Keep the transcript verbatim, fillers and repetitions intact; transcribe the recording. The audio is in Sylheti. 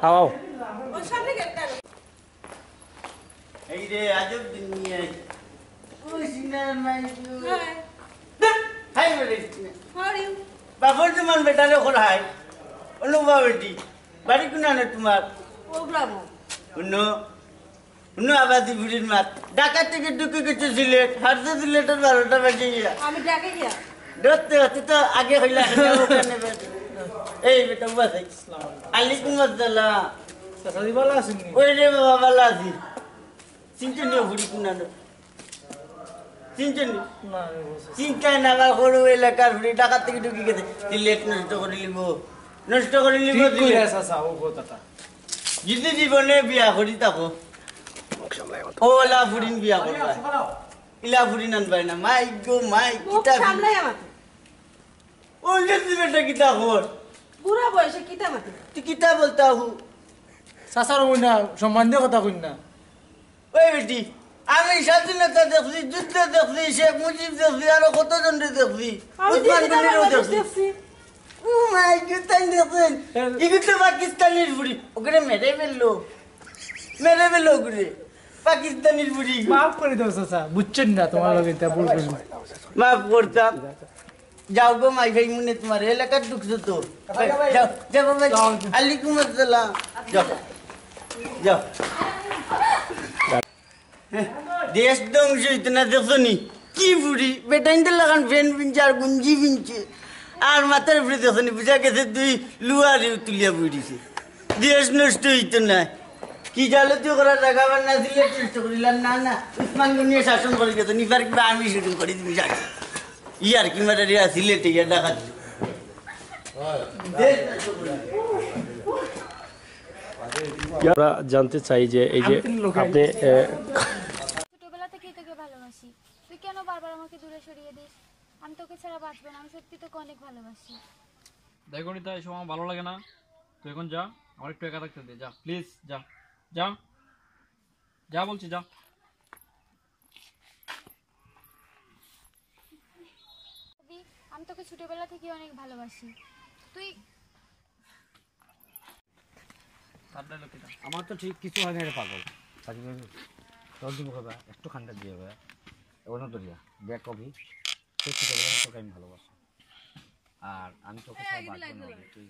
খাওয়াও। ওর সামনে গেল কেন? এই রে, আজব দুনিয়া। ওই সিনার মাইকু। হাই। হাই বলে। How are you? বাপর তোমার বেটারে খোর হাই। অনুভব বেটি। বাড়ি কোনানো তোমার? ও গ্রাম। অন্য, অন্য আবাদি বুড়ির মাত। ঢাকা থেকে ঢুকে গেছে সিলেট। হারছে সিলেটের বারোটা বাজে গিয়া। আমি ঢাকা গিয়া। ধরতে হতে তো আগে হইলে আগে যাবো কেন বেটা? এই বেটা, উবা থাক। আলাইকুম আসসালাম। চাচাজি ভালা আছইন নি? ওই রে বাবা, ভালা আছি। চিনছো নি বুড়ি কোনানো? চিনছো নি? না, আমি বুঝছি। চিন্তায় না বা করো, এলাকার বুড়ি ঢাকা থেকে ঢুকে গেছে। সিলেট নষ্ট করে নিব, নষ্ট করে নিব ঠিক সিলেট। কইরা চাচা, ও কথাটা। যদি জীবনে বিয়া করি থাকো, ওলা ফুরিন বিয়া করবা। ইলা ফুরিন আনবায় না। মাই গো মাই, মুখ কিতা সামলাই আমার। ওল্ডে দিবে কিতা কর? বুড়া বয়সে কিতা মাতে? তুই কিতা বলতা হু? চাচার ওই না, সম্মান দিয়ে কথা কইন না। ওই বেটি, আমি স্বাধীনতা দেখছি, যুদ্ধ দেখছি, শেখ মুজিব দেখছি, আরো কত জনরে দেখছি। আমি উসমান দেখছি, গনিরও বাংলাদেশ দেখছি। দেখছি। ও মাই গড, তাই দেখছেন? ইগুলো তো পাকিস্তানির বুড়ি। ওগুলো মেরে ফেললো। মেরে ফেললো ওগুলো। পাকিস্তানির বুড়ি। মাফ করে দাও চাচা, বুঝছেন না তোমার লগে এটা ভুল করছি। মাফ করতাম। যাও গো মাই ভাই, মনে তোমার এলাকার ঢুকছো তো। যাও, যাও বাবা। আলাইকুম আসসালাম। যাও, যাও। দেশ ধ্বংস হইতো না, দেখছো নি? কি বুড়ি, বেটাইনতে লাগান ফ্যান পিনছে আর গুঞ্জি পিনছে। আর মাথার উপরে দেখছো নি, বুঝা গেছে দুই লুয়ারে তুলিয়া বইছে। দেশ নষ্ট হইতো না। কি জালতি করার জায়গা আবার না দিলে নষ্ট করিলাম। না, না, উসমান গনিয়ে শাসন করে গেছে, নিবার কিবা আমি শুটিং করি তুমি জানি। ইয়ার কি মারে রিয়া সিলেটে গিয়া ডাকাত। দেশ নষ্ট করিলাম। আমরা জানতে চাই যে এই যে আপনি এ, ছোটবেলা থেকেই তোকে ভালোবাসি। তুই কেন বারবার আমাকে দূরে সরিয়ে দিস? আমি তোকে ছাড়া বাঁচবো না। আমি সত্যি তোকে অনেক ভালোবাসি। দেখো নিতা, এসব আমার ভালো লাগে না। তুই এখন যা, আমার একটু একা থাকতে দে। যা, প্লিজ, যা। যা, যা বলছি, যা। আমি তোকে ছোটবেলা থেকে অনেক ভালোবাসি। তুই তার ডায়লগ কিতা? আমার তো ঠিক কিছু হয় না রে পাগল। সাকিব ভাই, তোর দিন কথা একটু খান্ডা দিয়ে হবে। অন্য দরিয়া দেখ কবি, তুই ছোটবেলা থেকে আমি ভালোবাসি। আর আমি তোকে ছাড়া বাঁচবো না রে। তুই